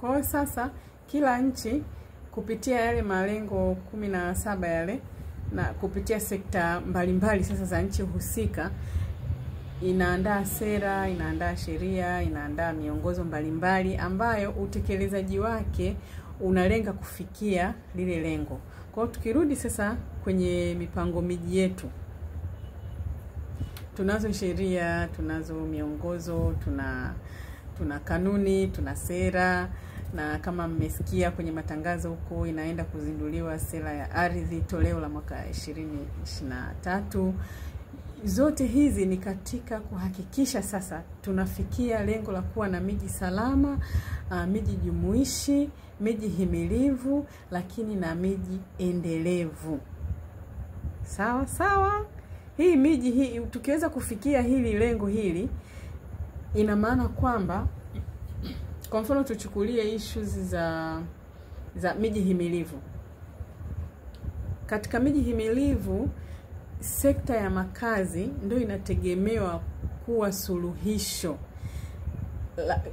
Kwa hiyo sasa kila nchi kupitia yale malengo 17 yale na kupitia sekta mbalimbali sasa za nchi husika inaandaa sera, inaandaa sheria, inaandaa miongozo mbalimbali ambayo utekelezaji wake unalenga kufikia lile lengo. Kwa hiyo tukirudi sasa kwenye mipango miji yetu, tunazo sheria, tunazo miongozo, tuna kanuni, tuna sera, na kama mmesikia kwenye matangazo huko inaenda kuzinduliwa sera ya ardhi toleo la mwaka 2023. Zote hizi ni katika kuhakikisha sasa tunafikia lengo la kuwa na miji salama, miji jumuishi, miji himilivu, lakini na miji endelevu. Sawa sawa. Hii miji hii tukiweza kufikia hili lengo hili, ina maana kwamba kwa mfano tuchukulie issues za miji himilivu. Katika miji himilivu, sekta ya makazi ndio inategemewa kuwa suluhisho,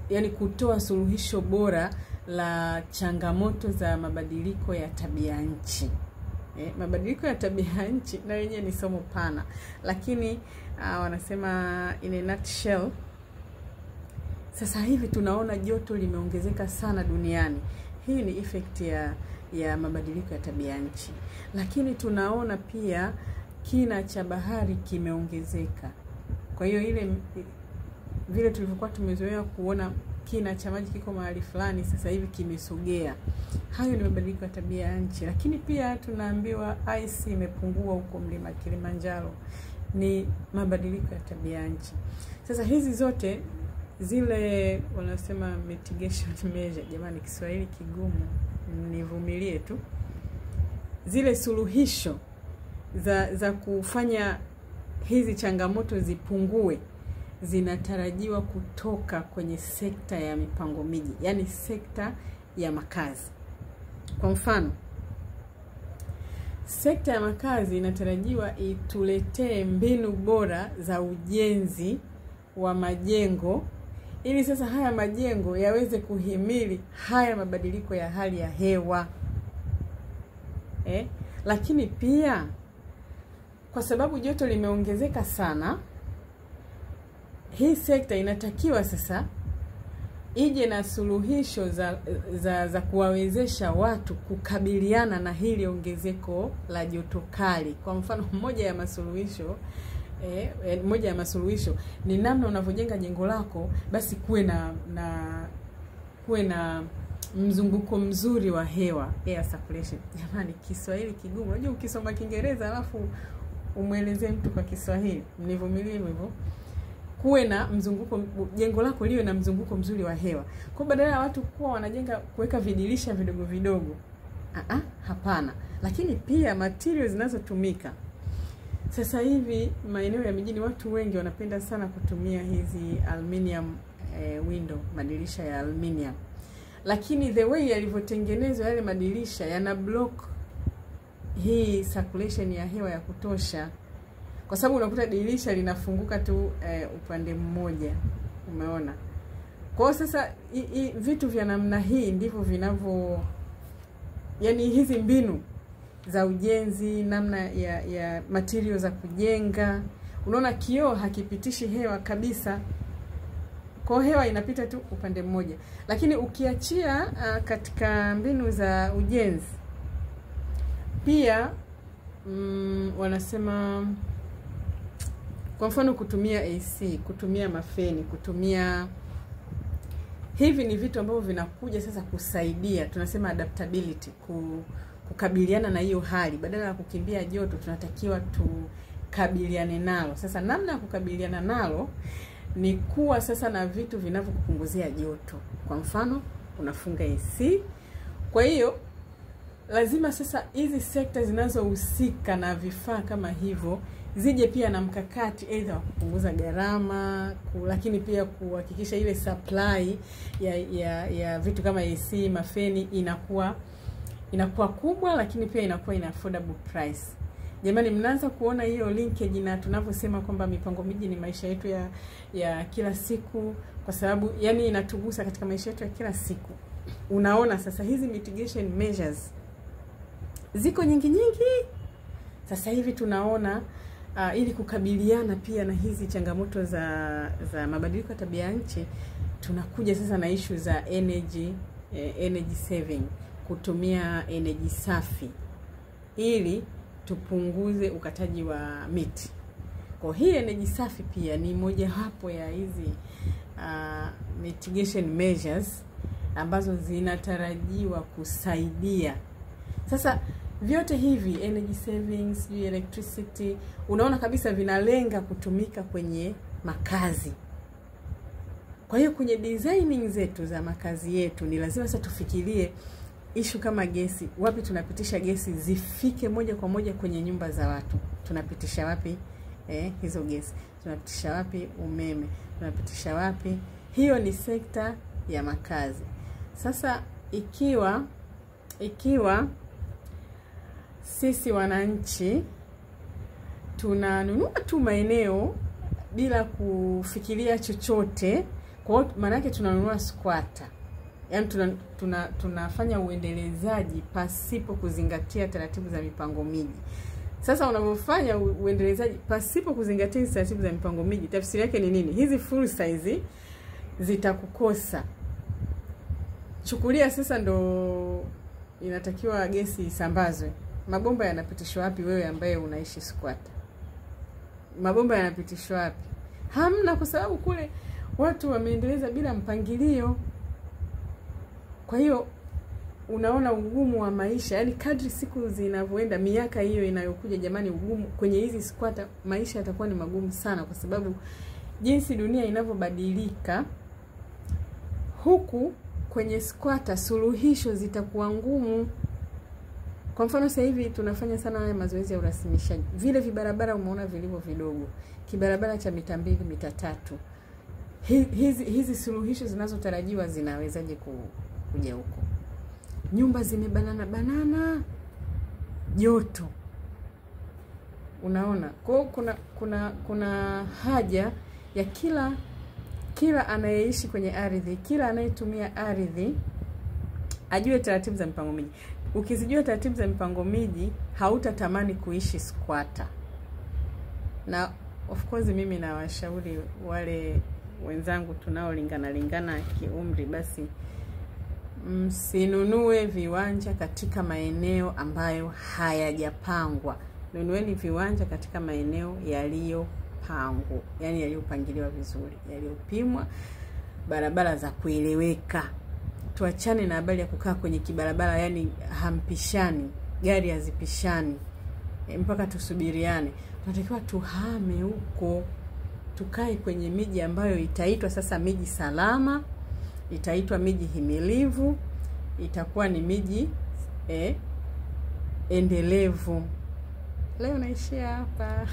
yani kutoa suluhisho bora la changamoto za mabadiliko ya tabia nchi. Mabadiliko ya tabia nchi na yenyewe ni somo pana, lakini wanasema in a nutshell, sasa hivi tunaona joto limeongezeka sana duniani. Hii ni effect ya mabadiliko ya tabia nchi. Lakini tunaona pia kina cha bahari kimeongezeka. Kwa hiyo ile vile tulivyokuwa tumezoea kuona kina cha maji kiko mahali fulani, sasa hivi kimesogea. Hayo ni mabadiliko ya tabia ya nchi. Lakini pia tunaambiwa ice imepungua huko mlima Kilimanjaro, ni mabadiliko ya tabia ya nchi. Sasa hizi zote zile wanasema mitigation measure, jamani Kiswahili kigumu, nivumilie tu. Zile suluhisho za kufanya hizi changamoto zipungue zinatarajiwa kutoka kwenye sekta ya mipango miji, yani sekta ya makazi. Kwa mfano, sekta ya makazi inatarajiwa ituletee mbinu bora za ujenzi wa majengo ili sasa haya majengo yaweze kuhimili haya mabadiliko ya hali ya hewa. Lakini pia kwa sababu joto limeongezeka sana, hii sekta inatakiwa sasa ije na suluhisho za kuwawezesha watu kukabiliana na hili ongezeko la joto kali. Kwa mfano, moja ya masuluhisho ni namna unavyojenga jengo lako basi kuwe na mzunguko mzuri wa hewa, air circulation. Jamani Kiswahili kigumu. Unajua ukisoma Kiingereza alafu umuelezee mtu kwa Kiswahili, mnivumilie hivyo. Kuwe na mzunguko, jengo lako liwe na mzunguko mzuri wa hewa. Kwa badala ya watu kuwa wanajenga kuweka vidirisha vidogo vidogo, hapana. Lakini pia materials zinazotumika sasa hivi maeneo ya mijini, watu wengi wanapenda sana kutumia hizi aluminium window, madirisha ya aluminium. Lakini the way yalivyotengenezwa yale madirisha yana block hii circulation ya hewa ya kutosha, kwa sababu unakuta dirisha linafunguka tu upande mmoja, umeona. Kwa hiyo sasa vitu vya namna hii ndivyo vinavyo, yani hizi mbinu za ujenzi, namna ya material za kujenga. Unaona kioo hakipitishi hewa kabisa, kwa hewa inapita tu upande mmoja. Lakini ukiachia katika mbinu za ujenzi pia, wanasema kwa mfano kutumia AC, kutumia mafeni, kutumia hivi ni vitu ambavyo vinakuja sasa kusaidia, tunasema adaptability, kukabiliana na hiyo hali. Badala ya kukimbia joto tunatakiwa tukabiliane nalo. Sasa namna ya kukabiliana nalo ni kuwa sasa na vitu vinavyokupunguzia joto. Kwa mfano unafunga AC. Kwa hiyo lazima sasa hizi sekta zinazohusika na vifaa kama hivyo zije pia na mkakati aidha wa kupunguza gharama, lakini pia kuhakikisha ile supply ya vitu kama AC, mafeni inakuwa kubwa, lakini pia inakuwa in affordable price. Jamani, mnaanza kuona hiyo linkage na tunavyosema kwamba mipango miji ni maisha yetu ya kila siku, kwa sababu yani inatugusa katika maisha yetu ya kila siku. unaona sasa hizi mitigation measures ziko nyingi nyingi. Sasa hivi tunaona ili kukabiliana pia na hizi changamoto za mabadiliko ya tabia nchi, tunakuja sasa na issue za energy saving, kutumia energy safi ili tupunguze ukataji wa miti. Kwa hii energy safi pia ni moja hapo ya hizi mitigation measures ambazo zinatarajiwa kusaidia. Sasa vyote hivi energy savings, electricity, unaona kabisa vinalenga kutumika kwenye makazi. Kwa hiyo kwenye designing zetu za makazi yetu ni lazima sasa tufikirie ishu kama gesi, wapi tunapitisha gesi zifike moja kwa moja kwenye nyumba za watu. Tunapitisha wapi hizo gesi? Tunapitisha wapi umeme? Tunapitisha wapi? Hiyo ni sekta ya makazi. Sasa ikiwa sisi wananchi tunanunua tu maeneo bila kufikiria chochote, kwa maana yake tunanunua squatter. Yaani tunafanya uendelezaji pasipo kuzingatia taratibu za mipango miji. Sasa unapofanya uendelezaji pasipo kuzingatia taratibu za mipango miji, tafsiri yake ni nini? Hizi fursa hizi zitakukosa. Chukulia sasa ndo inatakiwa gesi isambazwe. Mabomba yanapitishwa wapi wewe ambaye unaishi squatter? Mabomba yanapitishwa wapi? Hamna, kwa sababu kule watu wameendeleza bila mpangilio. Kwa hiyo unaona ugumu wa maisha, yani kadri siku zinavyoenda, miaka hiyo inayokuja, jamani, ugumu kwenye hizi squatter, maisha yatakuwa ni magumu sana, kwa sababu jinsi dunia inavyobadilika huku kwenye squatter suluhisho zitakuwa ngumu. Kwa mfano sasa hivi tunafanya sana haya mazoezi ya urasimishaji. Vile vibarabara umeona vilivyo vidogo, kibarabara cha mita 2, mita 3. Hizi suluhisho zinazotarajiwa zinawezaje kuja huko? Nyumba zimebanana banana, joto. Unaona? Kwa kuna haja ya kila anayeishi kwenye ardhi, kila anayetumia ardhi ajue taratibu za mipango miji. Ukizijua taratibu za mipango miji, hautatamani kuishi squatter. Na of course mimi nawashauri wale wenzangu tunaolingana lingana kiumri, basi msinunue viwanja katika maeneo ambayo hayajapangwa. Nunueni viwanja katika maeneo yaliyopangwa, yani yaliyopangiliwa vizuri, yaliyopimwa, barabara za kueleweka. Tuachane na habari ya kukaa kwenye kibarabara, yani hampishani, gari hazipishani, mpaka tusubiriane. Tunatakiwa tuhame huko, tukae kwenye miji ambayo itaitwa sasa miji salama, itaitwa miji himilivu, itakuwa ni miji endelevu. Leo naishia hapa.